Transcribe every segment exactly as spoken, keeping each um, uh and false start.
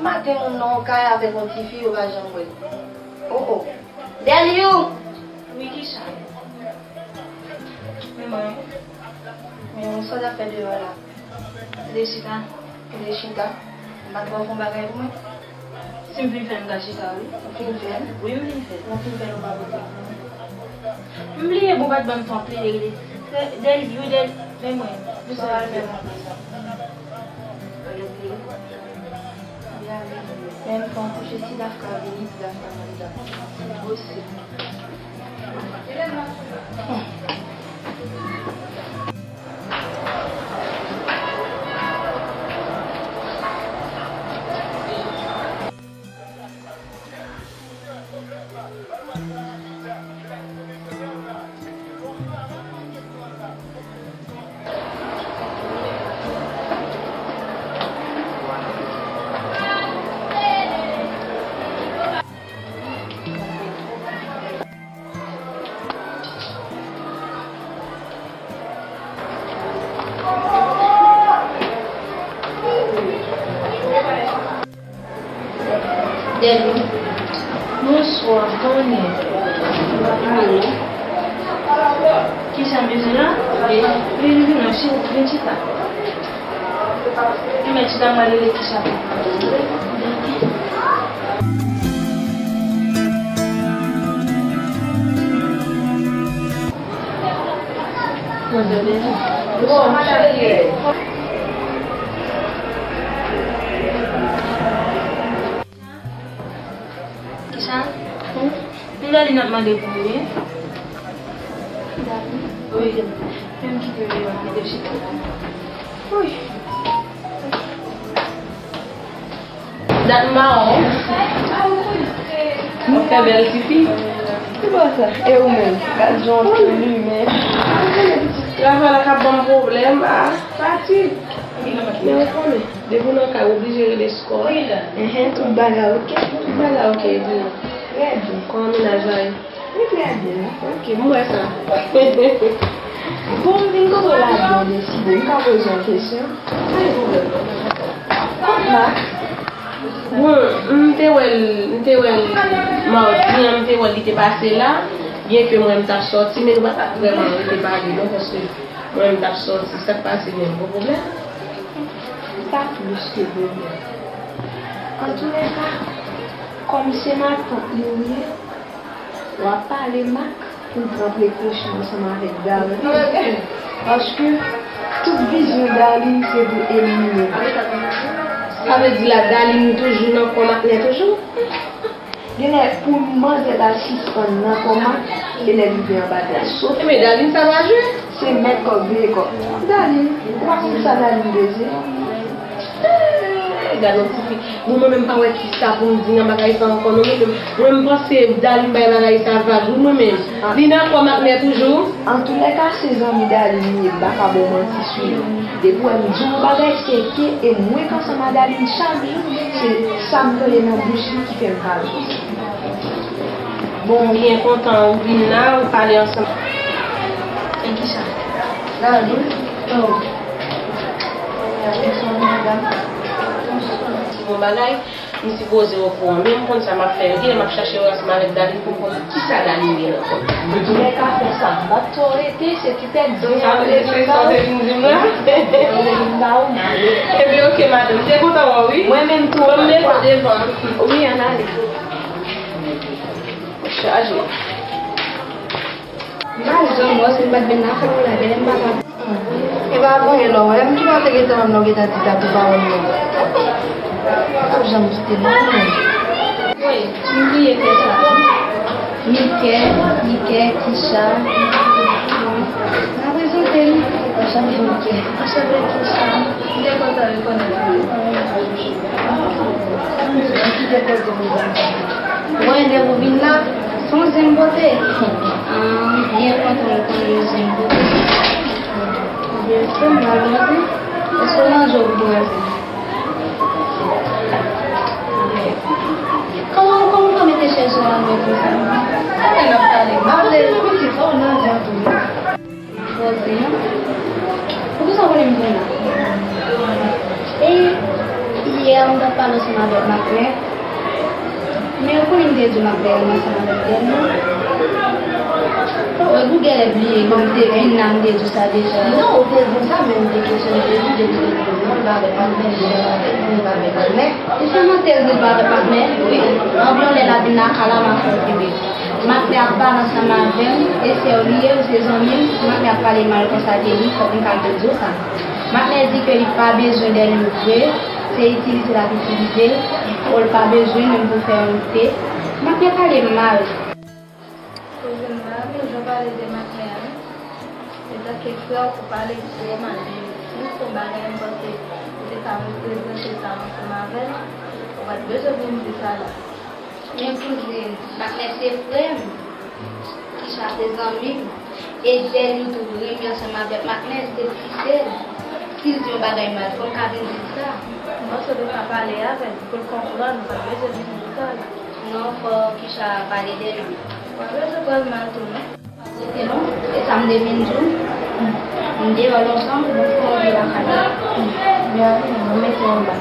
Maten moun nan yon kay avèk yon tifi, yo pa janm wè l. Oh, oh. Dèlyou! Wi, kisa? Men mwen, men sa w t ap fè deyò la? Mwen te chita. Ou te chita? M pa t ba w fè yon bagay pou mwen? Si m fin fè l, m ka chita, wi. Ou fin fè l? Wi, m fin fè l. Ou fin fè l, ou pa pote pou mwen? M bliye, bon, pa t ban m tan, m bliye rele. Dèlyou, Dèlyou, men mwen, m pa al fè mwen sa. Menm tan kouche, ti Daf ka vini, ti Daf ka mande Daf. Posib. Dèlyou. Bonswa, kòman w ye? Kisa m bezwen la? Vin, vin, vin, vin chita. Vin chita, m al rele Kisa. Kisa? Hm? M Dalin ap mande pou ou, wi. Dalin? Wi. Menm kite m deyò, m mete chita la. Wi. Dat m pa wè w. Ou fè bèl tifi. Ki bò sa? E ou menm? Gad jan w ap limen. Travay la k ap ban m pwoblèm, a, fatig. Men ou konnen, depi w nan kay, ou oblije rele Scott. Enhen, tout bagay oke? Tout bagay oke, e pou ou? Trè byen. Kòman mennaj la ye? Li trè byen, wi. Oke, m wè sa. Bon, m vin kote w la byen deside. M ka poze w yon kesyon? Pa gen pwoblèm. Kot Mak? Bon, m te wè l, m te wè l madi a, m te wè l, li te pase la. Byenke mwen, m t ap sòti, men nou pa t ap vrèman rete pale, non, paske mwen, m t ap sòti. Sa k pase menm? Gon pwoblèm? Pa plis ke pwoblèm. Antoulèka, kòm se matant li ou ye, w ap pale Mak pou l pran prekosyon ansanm avèk Darline. Paske tout vizyon Darline se pou elimine Mak. Sa vle di la, Darline toujou nan kò Mak nèt toujou? Genlè pou manzè ta sispann nan kò Mak, e lè l rive anba tè a, sof. Ebyen, Darline sa va jwe. Se mèt kòb, veye kòb. Darline, ou pa konn sa Darline bezwen? Eh, gad yon ti fi. Bon, mwen menm pa wè kisa pou m di nan bagay sa ankò non, mwen menm. Mwen m panse Darline bay bagay sa vag, wi, mwen menm. Li nan kò Mak nèt toujou. Antoulèka, se zanmi Darline li ye, m pa ka ba w manti sou li. Depi w wè m di w yon bagay, se ke, e mwen k ansanm a Darline chak jou, se sa m tande nan bouch li ki fè m pale. Bon, m byen kontan ou vin la, ou pale ansanm. E kisa? Gade, oh. Ti bon bagay, m sipoze okouran. Men m konn sa m ap fè yo. Genlè m ap chache yo ansanm avèk Darline pou m konn kisa Darline gen nan kò l. Lè ka fè sa, m p ap twò rete, se ti tèt di. Sa vle di sa w te vin di m la? Ebyen, oke, madanm. M te kontan wè w, wi. Mwen menm tou, ban m met w devan. Wi, ann ale. Chaje. M pa janm wè w si m pa t vin nan fè w la, genlè m pa t ap. E pa pou anyen lè w wè m, ki lè w te gentan wè m lè w gentan di tatou pa wè m nan. W ap janm kite m non. Wi, m bliye kè sa. Mikè, Mikè, Kicha. M ap prezante m. Anchante Mikè. Anchante Kicha. M te kontan rekonèt ou. Kite kote m. Mwen, lè ou vin la, se yon zen m pote. Ah, m byen kontan ou konnen yon zen m pote. Ebyen, se m pral manje. Èske w manje ou bwè? Kòman, kòman w ka mete chèz ou a mwen konsa? Kòman n ap pale? M pa vle, pitit, oh, nan zen tou. Poze, non? Poukisa w konnen m vin la? E yè, m t ap Ansanm avèk Maknè. Men ou konnen m te di w m ap bèl ansanm avèk Dènye. Ou genlè bliye kòm m te vin la, m te di w sa deja. Non, ou te di m sa, men m te kesyone, m te di w, Dènye te di w non, l pa avèk Maknè, li menm avèk Dènye, li pa avèk Maknè. E se mantè l di l pa avèk Maknè? Wi. Anvan yon lè l ap vin lakay la, m ap fè l kenbe. Maknè ap pale ansanm avè m, e sè w li ye, ou se zanmi m, si Maknè ap pale mal konsa de li, fòk m ka vin di w sa. Maknè di ke li pa bezwen Dènye vre, se itilize l ap itilize l, pou l pa bezwen menm pou fè yon te. Maknè pale mal. Kouzin Mari, jan w pale de Maknè a, antanke frè w, ou pale twò mal de li. Si w fè yon bagay, m panse ou te ka reprezante sa ansanm avè l, ou pa t bezwen vin di sa la. Men kouzin, Maknè se frè m, Kicha se zanmi m, e Dènye tou renmen ansanm avèk Maknè, se fis l. Si l di yon bagay mal, fò m ka vin di l sa. M panse w te ka pale avè l pou l konprann, ou pa t bezwen vin di l sa. Non, fò Kicha pale de li. Ou pa bezwen pran l mal tou, non. Pa prete non, e sa m te vin di w. M deyò lontan, m bon fè yon vye lakay la. Byen, mwen mete w anba.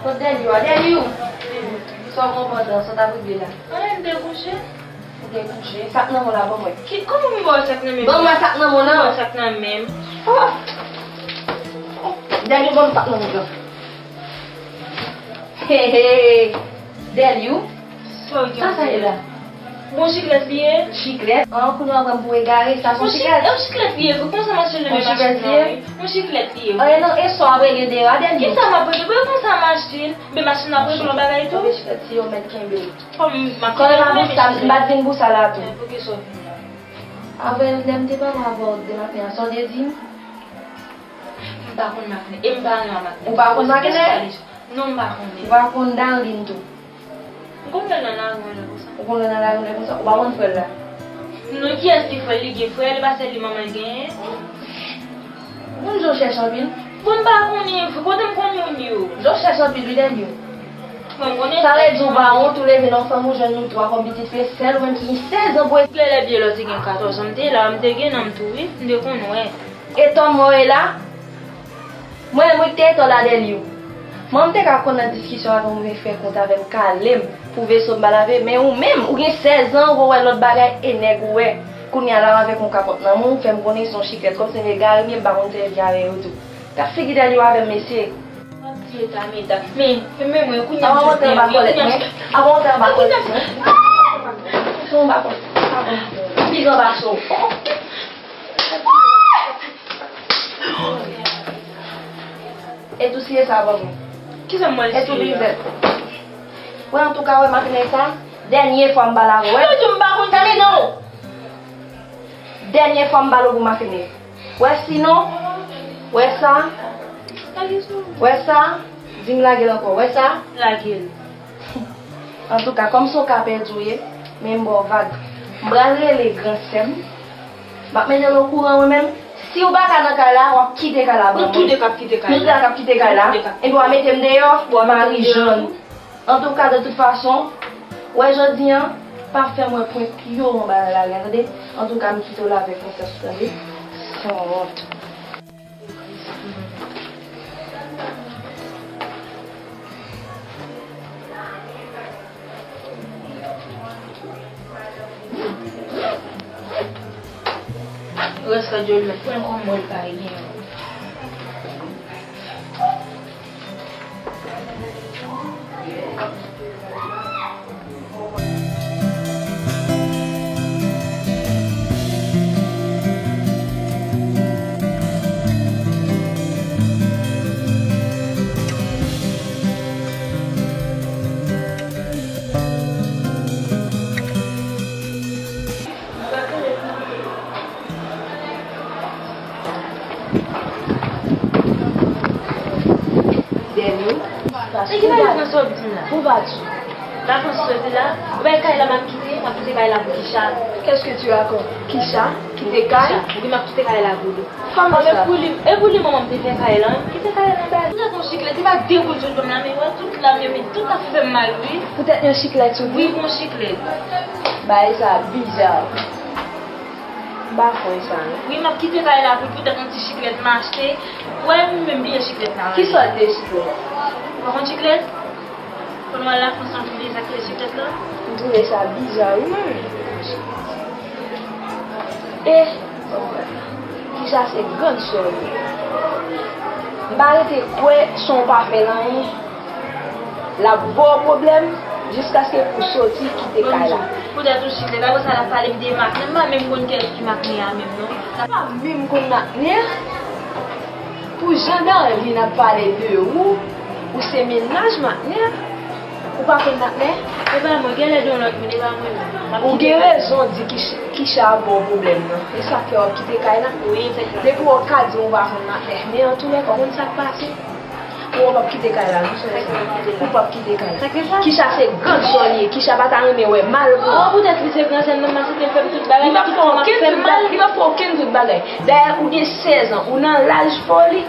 Kot Dèlyou a? Dèlyou! Sa w konprann sa w t ap regle la? Anyen, m te kouche. Ou te kouche? Sa k nan men w la, ban mwen. Ki, kòman m ba w sa k nan men m? Ban mwen sa k nan men w la. Ban mwen sa k nan men m. Oh! Dèlyou, ban m sa k nan men w la. Hey, hey, Dèlyou. Sa w gen? Sa sa ye la? Bon chiklèt li ye? Chiklèt? An, kounye w ap pran m pou egare, sa se yon chiklèt? Yon chiklèt li ye, vre, konsa machin nan men machin nan, wi. Yon chiklèt li ye, vre. An, e non, e sa w ap regle deyò a, Dèlyou? Kisa m ap regle? Vre, konsa machin, men machin nan ap regle yon bagay tou. Yon chiklèt, si yo mèt kenbe l. Kòm m ap kenbe l, men chiklèt. Kòm m ap vin pou sa la tou. Poukisa w vin la? Avè, lè m te pale avè w de maten an, sa w te di m? M pa konn Maknè, e m pa renmen Maknè. Ou pa konn Maknè? Non, m pa konnen. Ou pa konn Darline tou? M konn wè l nan lari yon lè konsa. Ou konn wè l nan lari yon lè konsa? Ou pa konn frè l la? Non, kiyès ki frè l? Li gen frè, li pa sèl li manman l genyen. Moun jan w chèche anpil. Bon, m pa konnen vre, kote m konn moun yo? Jan w chèche anpil wi, Dèlyou. Mwen, m konnen. Sa vle di w pa wont, ou leve nan fanmi w jwenn nou twa kòm pitit, se sèl ou menm ki gen sèz an pou. Lè, lè vye lò te gen katòz an, m te la, m te gen nanm tou wi, m te konn wè. Etò mwen la. Mwen menm wi k te etò la, Dèlyou. Mwen m te ka konn nan diskisyon avè w, m vin fè kont avè m, kale m pou veso m pa lave, men ou menm, ou gen sèz an, ou wè lòt bagay, e nèg ou wè. Kounye a la, avèk yon kapòt nan men w, ou fè m konnen se yon chiklèt, kòmsi m egare m ye, m pa konn sèvi avè yo tou. Gad figi Dèlyou avè m, mesye. M ap di meta, meta. Men, men mwen, kounye a, m ap monte anba kòlèt mwen. Ap monte anba kòlèt mwen. Monte anba kòlèt mwen. Pi anba so. E tou siye sa ban mwen. Kisa m pral siye la? E tou bizèt. Wè, antouka, wè, mafinèy sa, dènye fwa m pale avè w, wè. Yo di m pa konn. Tande non. Dènye fwa m pale w pou mafinèy. Wè, sinon, wè sa, wè sa, di m lage l ankò, wè sa. Lage l. Antouka, kòm se w k ap pèdi w ye, men m ba w vag. M pral rele gran sè m. M ap mete l okouran mwen menm. Si w pa ka nan kay la, w ap kite kay la ban mwen. Nou tou de k ap kite kay la. Nou tou de k ap kite kay la. Nou tou de k ap kite. Epi w ap mete m deyò, Marijòn. Antouka, de tout fason, wè jodi a, pa fè m wè pwen pye w anba nan lari a, tande? Antouka, m kite w la avèk konsyans ou, tande? Sanwont. Rès la djòl la, pran kòm mwen pa gen. Dènye. Men ki bagay nan sa w ap di m la? Pou bati. Vakans soti la, ou wè kay la m ap kite, m ap kite kay la pou Kisha. Qu'est-ce que tu racontes? Kisha? Kite kay? Wi, m ap kite kay la pou li. Kòman sa? E pou li, e pou li manman m te fè kay la, kite kay la ba li. Poutèt yon chiklèt, li pa de goud sou do m la, men wè tout lam yo, men tout ap fè m mal, wi. Poutèt yon chiklèt sou do? Wi, yon chiklèt. Bagay sa biza. M pa kwè sa, non. Wi, m ap kite kay la pou, poutèt yon ti chiklèt m achte. Wè, m menm bliye chiklèt la. Kisa w te chiklèt? Ou pa konn chiklèt? Konn w al Lafrans, an tou li sa ki rete sou tèt la. M twouve sa biza, wi, menm. E, Kisha se grann sè w li ye. M pa rete kwè san w pa fè l anyen. L ap ba w pwoblèm jiskaske pou soti kite kay la. Poutèt ou chita, apre sa l ap pale m de Maknen, m pa menm konn kiyès ki Maknen a menm, non. M pa menm konn Maknen. Pou jan Darline ap pale de ou, ou se mennaj Maknen, ou pa konn Maknen? E pa mwen, genlè de yon lòt moun, e pa mwen menm. Ou gen rezon di Kish- Kisha ap ba w pwoblèm nan. E sa k fè w ap kite kay la? Wi, se sa. Depi w ka di w pa konn Maknen. Men antoulèka, ou konn sa k pase? Ou p ap kite kay la, non, sè. Ou p ap kite kay la. Kisha se grann sè w li ye. Kisha pa ta renmen wè mal pou ou. Oh, poutèt li se gran sè m nan, m aksepte l fè m tout bagay. Li p ap fè okenn mal, li p ap fè okenn tout bagay. Dayè, ou gen sèz an, ou nan laj foli.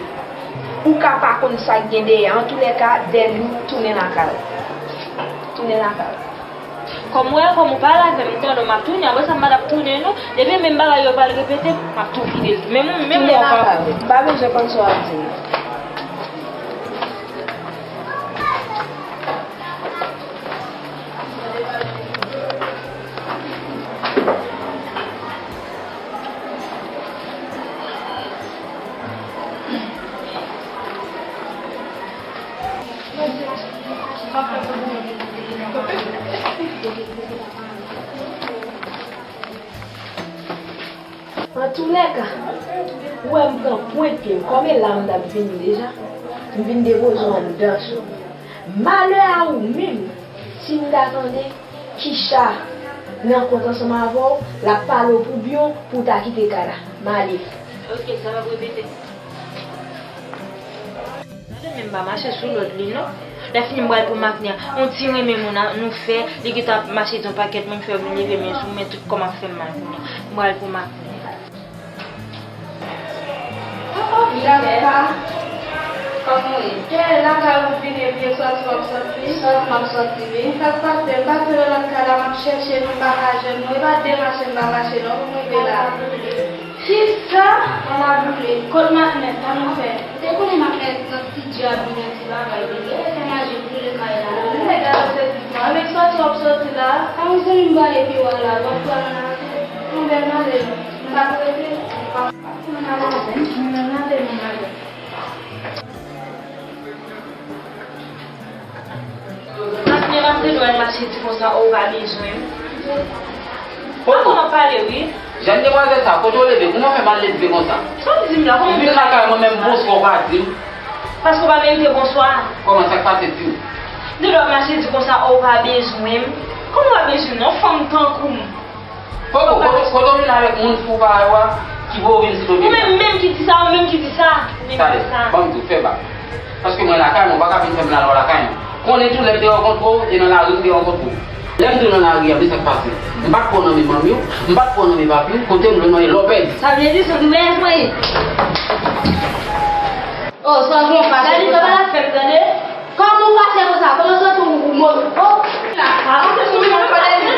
Ou ka pa konn sa k gen dèyè. Antoulèka, Darline, tounen lakay ou. Tounen lakay ou. Kòm ou wè, kòm ou pale avè m, m tande w, m ap tounen. Apre sa, m pa t ap tounen, non. Depi menm bagay yo pral repete, m ap tou kite l tou. Menm ou, menm ou ankò. Tounen lakay ou. M pa bezwen konn sa w ap di m nan. Antoulèka, ou wè m pran pwent pye m, kòm e la m t ap vini deja, m vin depoze w anndan sou. Malè a ou menm, si m ta tande Kisha nan kont ansanm avè w, l ap pale w pou byen, pou w ta kite kay la. M ale. Ok, sa p ap repete. Gade menm pa mache sou lòd li non. Lè fini m pral pou Maknen an. On ti renmen moun nan nou fè, li gentan ap mache di yon pakèt moun fè yo vin leve men sou mwen, tout kò m ap fè m mal kounye a. M pral pou Maknen. Jaka, kòman w ye? Kè lakay ou vin epi e sòti w ap sòti? Sòti m ap sòti wi. Sa k pase? M pase nan lòt kay la, m ap chèche nou, m pa ka jwenn nou. E pa demache m pa mache non pou m rive la. Kisa? Kòm a boule. Kot Maknen? Sa nou fè? Ou te konnen Maknen nan ti djab li nan ti bagay li ye. Fè maji boule kay la. Nèg la se divan. Avèk sòti w ap sòti la. A yon zanmi m pale pi w al la. W ap pran nan afè. Yon bèl malè. M pa prese. M pa prese. M nan lave m, m nan lave m, m nan lave m. Maknen, m ap rele w al mache di konsa, o, ou pa bezwen m. Poko. Poko m ap pale, wi. Jèn demwazèl sa, kote w leve? Kouman w fè mal leve konsa? Sa w di m la? Kòman w vin lakay mwen menm, bonswa w pa di m? Paske w pa merite bonswa. Kòman, sa k pase, di m? M te dwe ap mache di konsa, o, ou pa bezwen m. Kòman w pa bezwen m? Yon fanm tankou m. Poko, kote, kote w vin avèk moun fou parèy ou a, ki voye w vin sot okipe? Ou menm menm ki di sa, ou menm ki di sa. Ou menm ki di sa. Tande, ban m di w, fè bak. Paske mwen lakay mwen, ou pa ka vin fè m lwa lakay mwen. Konnen tou lè m te rankontre w, e nan lari m te rankontre w. Lè m te nan lari a, men sa k pase. M pa t pran nan men manmi w, m pa t pran nan men papi w, kote m jwenn w, e lòpèd. Sa vle di se mwen, mwen. Oh, sa bon, pa. Gade, sa pa la fè m tande. Kòman w pase konsa? Kòman sòti ou, ou move? Oh, la. Avan ke sou mwen, pa la di.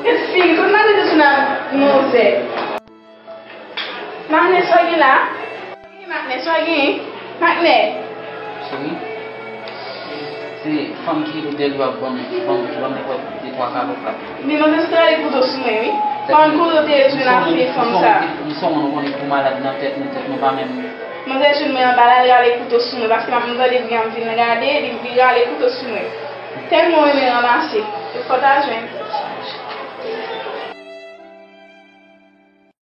Gen fi, tout nan rete sou nan mizè. Maknen, sa w gen la? Maknen, sa w gen? Maknen. Cheri, se fanm ki rele dèyè w ap ban m, ban m, ban m nenpòt de twa kalòt la. Men manzè sa rale kouto sou mwen, wi. Pa konn kote w te jwenn afè fanm sa. M sonje nou konnen pou malad nan tèt nou, tèt nou pa menm. Manzè jwenn mwen anba la, li rale kouto sou mwen, paske m ap tande bri a, m vin gade, li, li rale kouto sou mwen. Tèlman w renmen ranmase, e fò w ta jwenn.